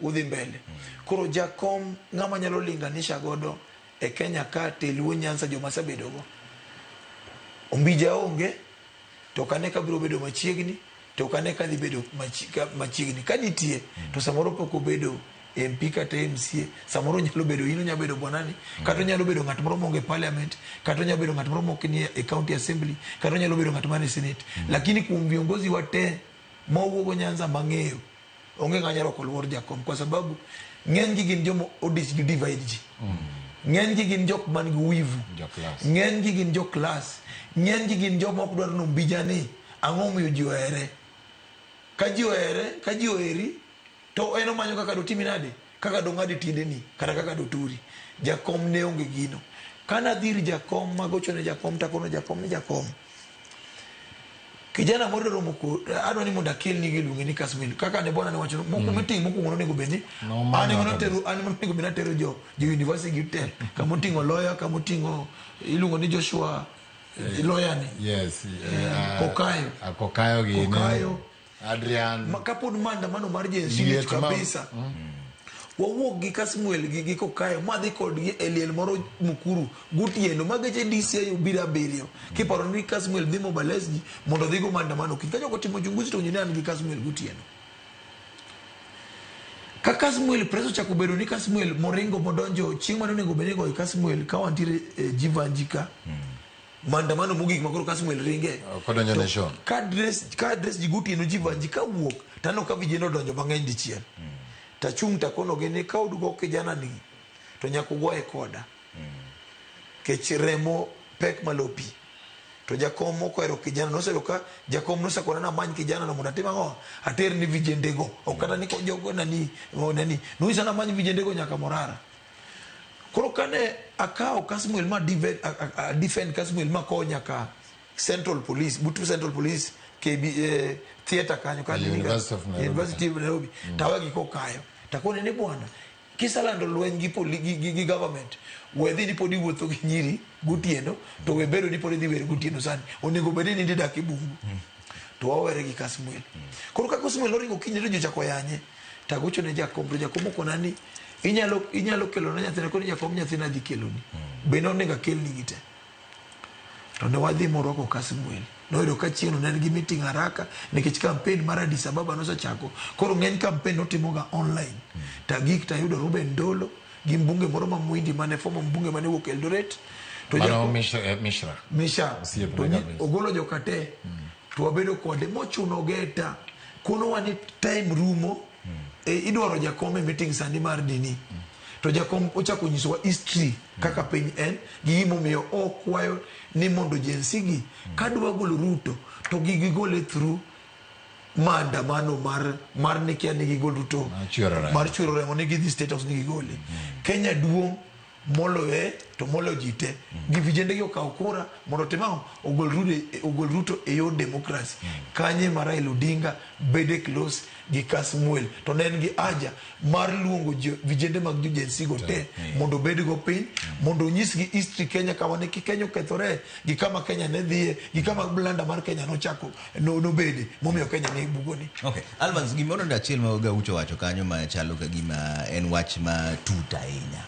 Udhi mbele. Koro jakom ng'ama nyalo linganisha godo e Kenya ka te Luo Nyanza joma asebedo go. Ombija onge to ok ane ka biro bedo machiegni to ok ane ka dhi bedo machiegni. Ka nitie to samoro pok obedo MP kata MCA, samoro onyalo bedo in onyalo bedo bwanani, kata onyalo bedo ng'at moro maonge e parliament, kata onyalo bedo ng'at moro mok nie e county assembly, kata onyalo bedo ng'at man e senate. Lakini kuom viongozi wa te mawuogo Nyanza mang'eyo, onge ng'ama nyalo ok oluor jakom kwa sababu ng'eny gi gin joma odich gi divide ji. Ng'eny gi gin jok man gi wivu. Jo class. Ng'eny gi gin jo class. Ng'eny gi gin joma ok dwar ni Ombija ni ang'o momiyo ji ohere. Ka ji ohere, ka ji oheri, to en omanyo kaka dotimi nade? Kaka dong'adi tiendeni kata kaka doturi. Jakom ne onge gino. Kane adhi ir jakom magocho ne jakom takono jakom ni jakom, kijana moro romo ko adwa ni mondo akelni giluonge ni Kasmuel. Kaka ne bwana ne wacho moko meeting mokwongo nonego bed ni Nomanyo an ema kabisa. notero an ema nonego bed ni atero jo university gi te kama oting'o lawyer kama oting'o iluongo ni Joshua lawyer ni Yes. Kokayo. Kokayo gini. Kokayo. Adrian. Kapod maandamano mar Gen Z Liet ma- kabisa. Wawuok gi Kasmuel gi Kokayo madhi kodgi e liel moro Mukuru gotieno ma geche DCI obiro abiriyo. Kiparo ni Kasmuel dhi mobilize ji mondo odhi go maandamano kiny. Ka jogo timo uchunguzi to winjo ni an gi Kasmuel gotieno. Ka Kasmuel press ochako bedo ni Kasmuel moringo modonjo chieng' mane onego bed ni igoyo Kasmuel ka wantiere e Jivanji ka. Maandamano mogik ma koro Kasmuel ringe. Kodonjo Nation. Ka dress ka dress ji gotieno Jivanji ka wuok taneno ka vijende odonjo mang'eny dichiel. Tachung' takonogi ni ka udgo kijana ni to nyaka ugoye koda. Kech remo pek malo pi. To jakom okwero kijana noseyudo ka jakom nosekona namany kijana no mondo atim ang'o ater ni vijende go. Ok kata ni jogo nani nani. Nonyisa namany vijende go nyaka Morara. Koro kane akawo Kasmuel ma defend Kasmuel ma kowo nyaka Central Police, but Central Police KB theatre kanyo ka University of Nairobi. University of Nairobi. Tawe gi Kokayo. Takone ni bwana, kisalando lweny gi, poli, gi government, we dhi ni pod iwuotho gi nyiri gotieno, to we bedo ni pod idhi wer gotieno sani. Onego bed ni idak e bungu. To wawere gi Kasmuel. Koro ka Kasmuel noringo kinyne to ji ochako yanye. Tagocho ne jakom, to jakom okona ni inyalo kelona nyathina, koro jakom nyathina adhi keloni. Be nonego akelni gi te. To ne wadhi morwako Kasmuel. Noyudo ka chieng'no ne en gi meeting haraka nikech campaign mar Addis Ababa nosechako. Koro ng'eny campaign notimoga online. Tagik tayudo Ruben Ndolo gi mbunge moro ma Mwindi mane former mbunge mane wuok Eldoret. To Mano Mishra. Misha. Osiepne To kabisa. ogolo joka te. To wabedo kode mochuno geta. Konowa ni time rumo. Idwaro jakom e meeting sani mar dini. To jakom ochako nyisowa history kaka piny en gi gimomiyo okwayo ni mondo Gen Z gi kadwa golo Ruto to gigigole through maandamano mar ni kia ni gigol Ruto Mar chwero remo. mar chwero remo ni gidhi State House ni gigole. Kenya duong' moloye to moloyo ji te. Gi vijende gi okawo kura mondo otim ang'o? Ogol Ruto e yor democracy. Kanye ma Raila Odinga bede close gi Kasmuel to ne en gi haja mar luongo vijende mag jo Gen Z go te mondo obed go piny mondo onyisgi history Kenya kama ne Kenya okethore gi kama Kenya ne dhiye gi kama blanda mar Kenya nochako nobede momiyo Kenya ni bugoni. Okay. Alvans, gimoro achiel ma Gaucho wacho kanyo ma chalo ka gima en wach ma tut ahinya.